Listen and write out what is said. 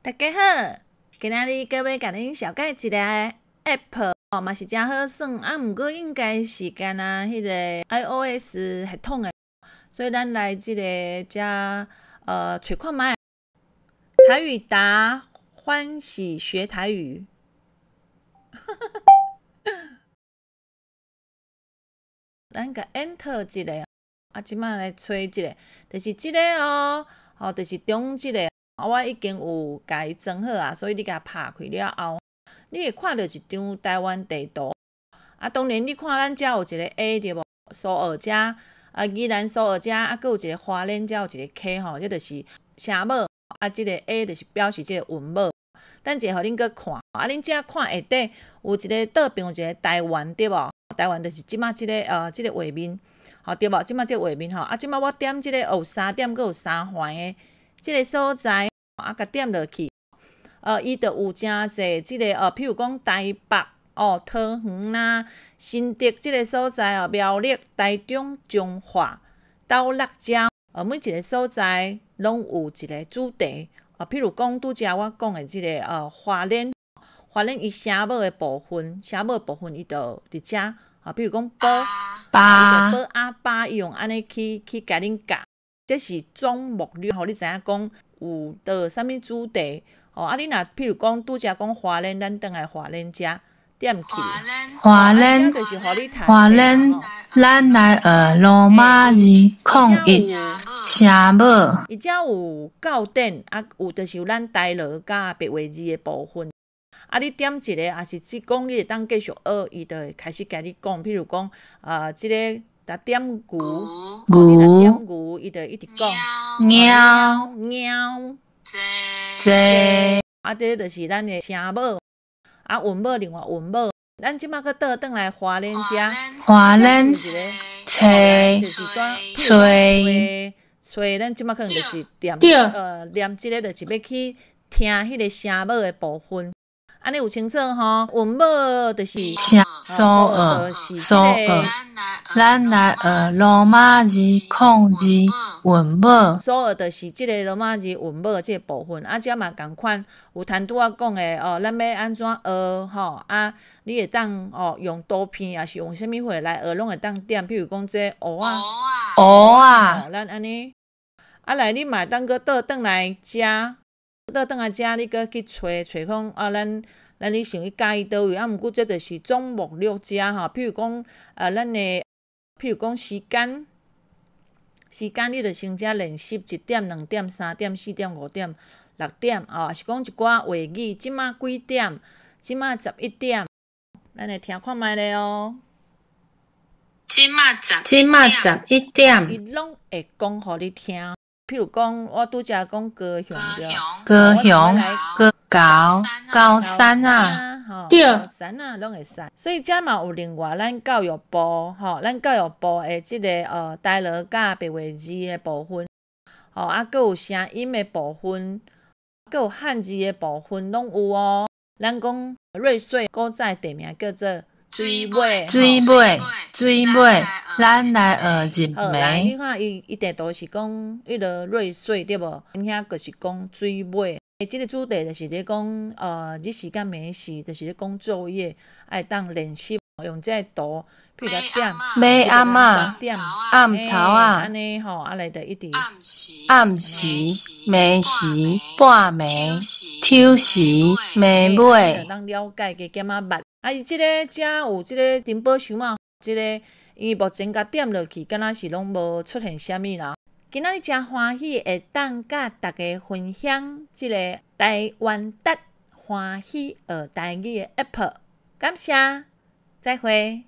大家好，今仔日閣欲共恁紹介一个 App 哦，嘛是誠好耍，啊，毋過應該是干焦彼个 iOS 系統的，所以咱來這个遮揣看覓。台語達歡喜學台語。咱共 Enter 一下，啊，這擺來揣一下，就是這个哦，吼，就是中這个。啊，我已經有共伊裝好啊，所以你共拍開了後，你會看著一張台灣地圖。啊，當然你看咱遮有一个 A 對無？蘇澳遮，啊，宜蘭蘇澳遮，啊，閣有一个花蓮遮有一個 K 吼，這就是聲母。啊，這个 A 就是表示這个韻母。等一下予恁閣看，啊，恁遮看下底有一个倒邊有一个台灣對無？台灣就是這擺這个這个畫面，吼對無？這擺這個畫面吼，啊，這擺我點這个有三點閣有三環的這个所在，啊，共點落去，伊就有誠濟這个譬如講台北哦、桃園啦、新竹這个所在哦、苗栗、台中、彰化、斗六遮，每一个所在攏有一个主題。譬如講拄才我講的這个花蓮，花蓮伊聲母的部分，聲母的部分伊就佇遮。啊，譬如講寶，八，寶阿爸，伊用按呢去去共恁教，這是總目錄，予你知影講有佗啥物主題。哦，啊，你若譬如講拄才講花蓮，咱轉來花蓮遮點去。花蓮，就是予你讀花蓮，咱來學羅馬字01聲母。伊遮有教典，啊，有就是有咱台羅佮白話字的部分。啊，你點一个，抑是只講你會當繼續學，伊就會開始共你講。譬如講，啊，這个若點牛，牛你若點牛，伊就一直講。貓貓，坐啊，這个就是咱的聲母，啊，韻母另外韻母。咱這擺閣倒轉來花蓮遮，花蓮這揣就是講，揣揣，咱這擺可能就是點，對念這个就是欲去聽彼个聲母的部分。按呢有清楚吼？韻母就是聲蘇澳蘇澳，咱來學羅馬字02韻母。蘇澳就是這个羅馬字韻母這個部分，啊，遮嘛仝款有談拄仔講的哦，咱欲按怎學吼？啊，你會當哦用圖片，抑是用啥物貨來學，攏會當點。譬如講這芋仔，芋仔，咱按呢，啊來，你嘛會當閣倒轉來遮，倒轉來遮，你閣去揣揣講啊，咱你想去佮意佗位，啊，毋過這就是總目錄遮吼。譬如講，咱的，譬如講時間，時間你就先遮練習一點、兩點、三點、四點、五點、六點，哦，抑是講一寡話語，這擺幾點？這擺11點，咱來聽看覓咧哦。這擺11點。伊攏會講予你聽。譬如講，我拄才講高雄對。高雄、高高高山啊，對，高山啊，攏會使。所以遮嘛有另外咱教育部吼，咱教育部的這个台羅佮白話字的部分，吼啊，閣有聲音的部分，閣有漢字的部分，攏有哦。咱講瑞穗古早地名叫做水尾，水尾，水尾，咱來學入好，來，暝。你看伊伊地圖是講彼个瑞穗對無？遐閣是講水尾。這个主題就是咧講，日時佮暝時，就是咧講晝夜，愛當練習用這個圖，譬如講點，尾暗仔，點，暗頭仔，按呢吼，啊來就一直暗時、暝時、半暝、丑時、暝尾。當了解加減仔捌。啊，伊這个遮有這个珍寶箱仔，這个伊目前共點落去，敢若是攏無出現啥物啦。今仔日誠歡喜會當佮大家分享這个台灣達歡喜學台語的 App，感謝，再會。